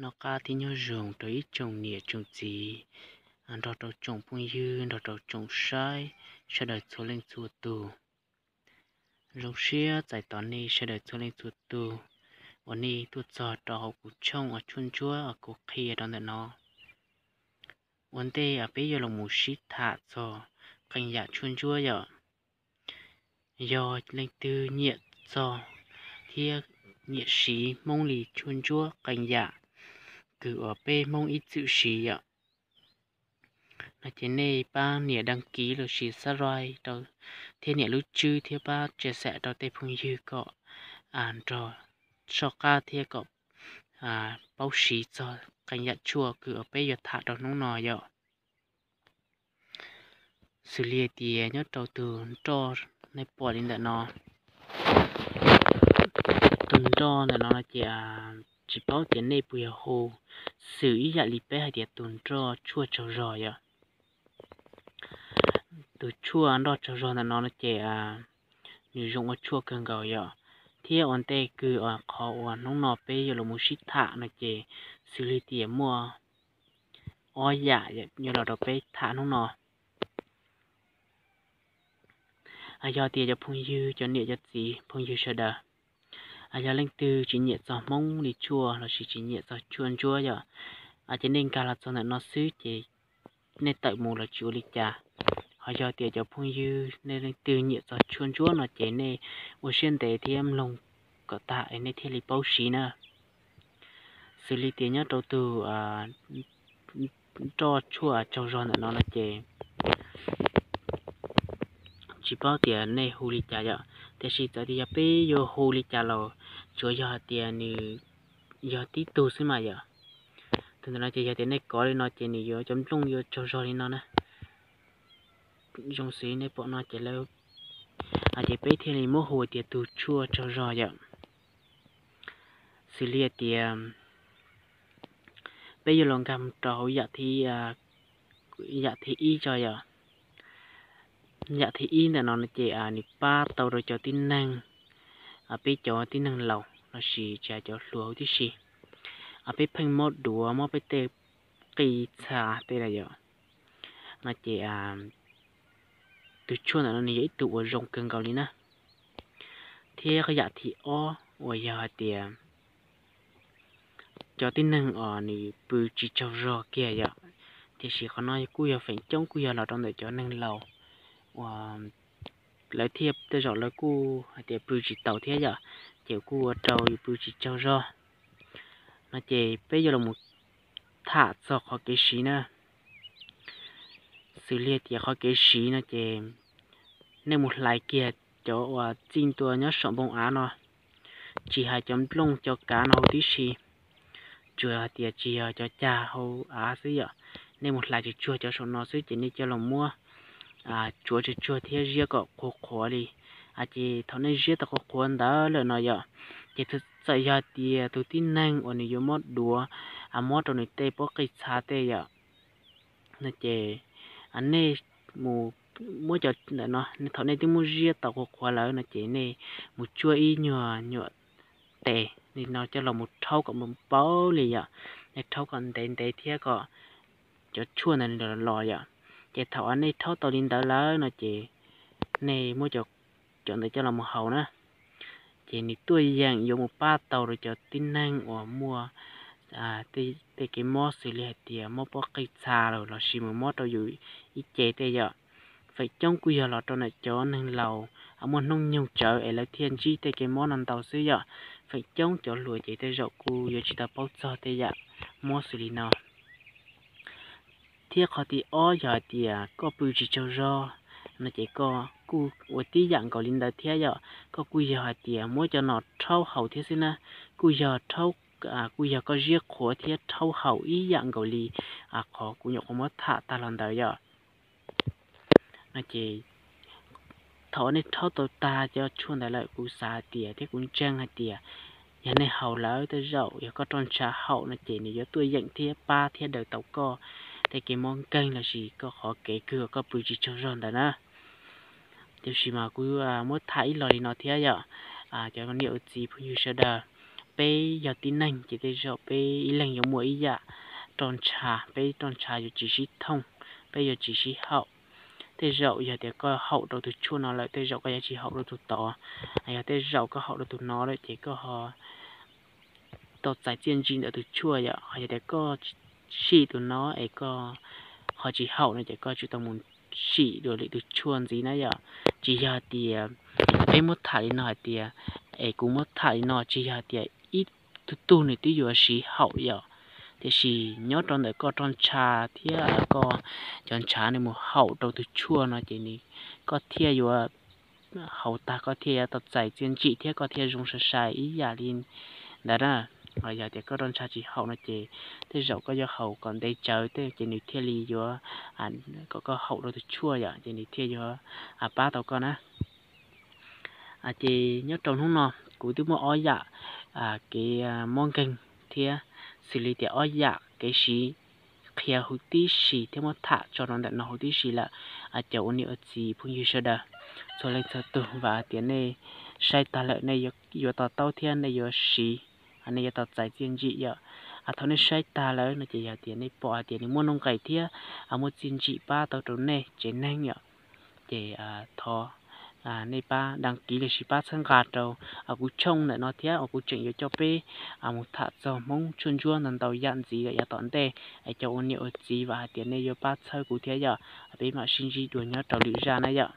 Noj qab thiab nyob zoo rau ib tsoom niam tsoom txiv, nrog rau tsoom phooj ywg, nrog rau tsoom saib sawv daws txhua leej txhua tus. Zoo siab txais tos nej sawv daws txhua leej txhua tus uas nej tuaj txog rau hauv kuv tshooj uas tshuaj ntsuab uas kuv qhia rau ntawm no. Ua ntej peb yuav los mus sib tham txog qee yam tshuaj ntsuab yom. Yog leej twg nyiam txog thiab nyiam siv Hmoob li tshuaj ntsuab qee yam kws uas peb Hmoob ib txwm siv yom, no ces nej pab nias đăng ký los sis subscribe rau, thiab nias lub tswb thiab pab share rau tej phooj ywg kom nrog soj qab thiab kom paub siv txog qee yam tshuaj kws uas peb yuav tham rau hnub no yom. Xws li tias nyob rau tus nroj nej pom li ntawm no, tus nroj ntawm no no ces tsis paub tias nej puas yog hu xws ib yam li peb hais tias tus nroj tshuaj tsaug zog yom. Tus tshuaj nroj tsaug zog ntawm no no ces nws zoo ua tshuaj kawg nkaus yom, thiab ua ntej kws qhov uas hnub no peb yuav los mus sib tham no ces xws li tias muaj ob yam yuav los rau peb tham hnub no. Yog tias cov phooj ywg, cov niam cov txiv phooj ywg sawv daws, yog leej twg tsis nyiam txog Hmoob li tshuaj los sis tsis nyiam txog tshuaj ntsuab yom, ces nej nkag los txog ntawm no xwb ces nej tawm mus los tsis ua li cas. Ho yog tias cov phooj ywg nej leej twg nyiam txog tshuaj ntsuab no ces nej ua siab ntev thiab mloog kom tag es nej thiaj li paub siv na. Xws li tias nyob rau tus nroj tshuaj tsaug zog ntawm no no ces tsis paub tias nej hu li cas yom, tiam sis txawm tias yog peb yuav hu li cas los tsuav yog hais tias nws yog tib tug xwb mas yom. Tus ntawm no ces yog tias nej kov li no ces nws yuav cov nplooj yuav tsaug zog li no na. Zoo xws nej pom no ces lawv, ces peb thiaj li muab hu tias tus tshuaj tsaug zog yom. Xws li hais tias peb yuav los nkag rau hauv yam thib ib tso yom. Yam thib ib ntawm no no ces nws pab tau rau cov tib neeg, peb cov tib neeg laus los sis tsis hais cov hluas huv tib si, peb pheej mob duav mob peb tej qij txha tej lawm yom, no ces tus tshuaj ntawm no nws yog ib tug uas zoo kawg nkaus li na. Thiab yam thib ob uas yog hais tias cov tib neeg uas nws pw tsis tsaug zog kiag yom, tiam sis qhov no kuj yog feem coob kuj yog los rau ntawm cov neeg laus uas lawv thiaj tej zaum lawv kuj hais tias pw tsis taus thiab yom, ces kuj ua rau yus pw tsis tsaug zog. No ces peb yuav los tham txog qhov kev siv na. Xws li tias qhov kev siv no ces nej mus hlais kiag cov uas txij ntua nyob saum npoo av no, tsis hais cov nplooj cov kav no huv tib si, tsuas hais tias tsis yog cov cag hauv av xwb yom, nej mus hlais tsuag tsuag cov saum no xwb ces nej coj los muab tsuav tsuag tsuag thiab ziab kom qhuav qhuav li. Ces thaum nej ziab tau qhuav qhuav ntawd lawm no yom, ces txawm yog tias tus tib neeg uas nws yuav mob duav, mob rau nws tej pob qij txha tej yom, no ces nej mus muab cov ntawm no, thaum nej twb muab ziab tau qhuav qhuav lawm no ces nej mus tsuab ib nyuag nyuam tes li no coj los mus rhaub kom npaum npaum li yom, nej rhaub kom ntev ntev thiab kom cov tshuaj ntawd los yom. Ces thaum uas nej rhaub tau li ntawd lawm no ces nej muab cov ntawd coj los mus haus na, ces nws tuaj yeem yuav mus pab tau rau cov tib neeg uas muaj tej kev mob xws li hais tias mob pob qij txha los sis mus mob rau yus ib ce tej yom. Feem coob kuj yog los rau ntawm cov neeg laus muaj hnub nyoog tsawv es lawv thiaj ntsib tej kev mob no ntau xwb yom. Feem coob cov hluas ces tej zaum kuj yuav tsis tau paub txog tej yam mob xws li no. Thiab qhov thib ob yog hais tias koj pw tsis tsaug zog no ces koj kuj ua tib yam nkaus li ntawd thiab yom. Koj kuj yog hais tias muab cov no rhaub haus thiab xwb na, kuj yog rhaub, kuj yog koj ziab qhuav thiab rhaub haus ib yam nkaus li qhov kuv nyuam qhuav muab tham tag los ntawd yom. No ces thaum nej rhaub tau tag cov tshuaj ntawd lawm kuv xav hais tias thiab kuv ntseeg hais tias yog nej haus lawm tej zaum yog koj roj ntsha haum no ces nws yuav tuaj yeem thiab pab thiab daws tau koj tej kev mob nkeeg los sis koj qhov kev kws koj pw tsis tsaug zog ntawd na. Tiam sis mas kuv muab tham ib los li no thiab yom, cov niam txiv phooj ywg sawv daws, peb yog tib neeg ces tej zaum peb ib leeg yuav muaj ib yam roj ntsha, peb roj ntsha yuav tsis sib thooj, peb yuav tsis sib haum. Tej zaum yog tias koj haum rau tus tshuaj no lawm tej zaum koj yuav tsis haum rau tus tod. Yog tej zaum koj haum rau tus no lawm ces koj ho tau txais txiaj ntsim ntawm tus tshuaj yom. Ho yog tias koj sim tus no es koj ho tsis haum no ces koj tsum tau mus sim dua lwm tus tshuaj ntxiv na yom. Tsis yog tias peb muab tham li no hais tias, es kuv muab tham li no tsis yog tias ib tug tug nws twb yuav siv haum yom. Tiam sis nyob rau ntawm koj roj ntsha thiab koj cov ntshav nws mus haum rau tus tshuaj no ces nws, koj thiaj yuav haus tag koj thiaj yuav tau txais txiaj ntsim thiab koj thiaj zoo sai sai ib yam li ntawd na. Yog tias koj roj ntsha tsis haum no ces tej zaum koj yuav haus kom ntev tsawv tej ces nws thiaj li yuav kom koj haum rau tus tshuaj yom, ces nws thiaj yuav pab tau koj na. Ces nyob rau hnub no kuv twb muaj ob yam kev muab nkeeg thiab xws li tias ob yam kev siv qhia huv tib si thiab muab tham tso rau ntawm no huv tib si lawm. Cov ua niam ua txiv phooj ywg sawv daws txhua leej txhua tus, vam hais tias nej saib tag lawm nej yuav to taub thiab nej yuav siv, nej yuav tau txais txiaj ntsim yom. Thaum nej saib tag lawm no ces yog tias nej pom hais tias nws muaj nuj nqis thiab muaj txiaj ntsim pab tau rau nej tsev neeg yom, ces thov nej pab đăng ký los sis pab txhawb nqa rau kuv channel ntawm no thiab uas kuv tseem yuav coj peb mus tham txog Hmoob tshuaj ntsuab ntau ntau yam ntxiv lawm yav tom ntej. Cov ua niam ua txiv vam hais tias nej yuav pab txhawb kuv thiab yom. Peb mam sib ntsib dua nyob rau lwm zaj na yom.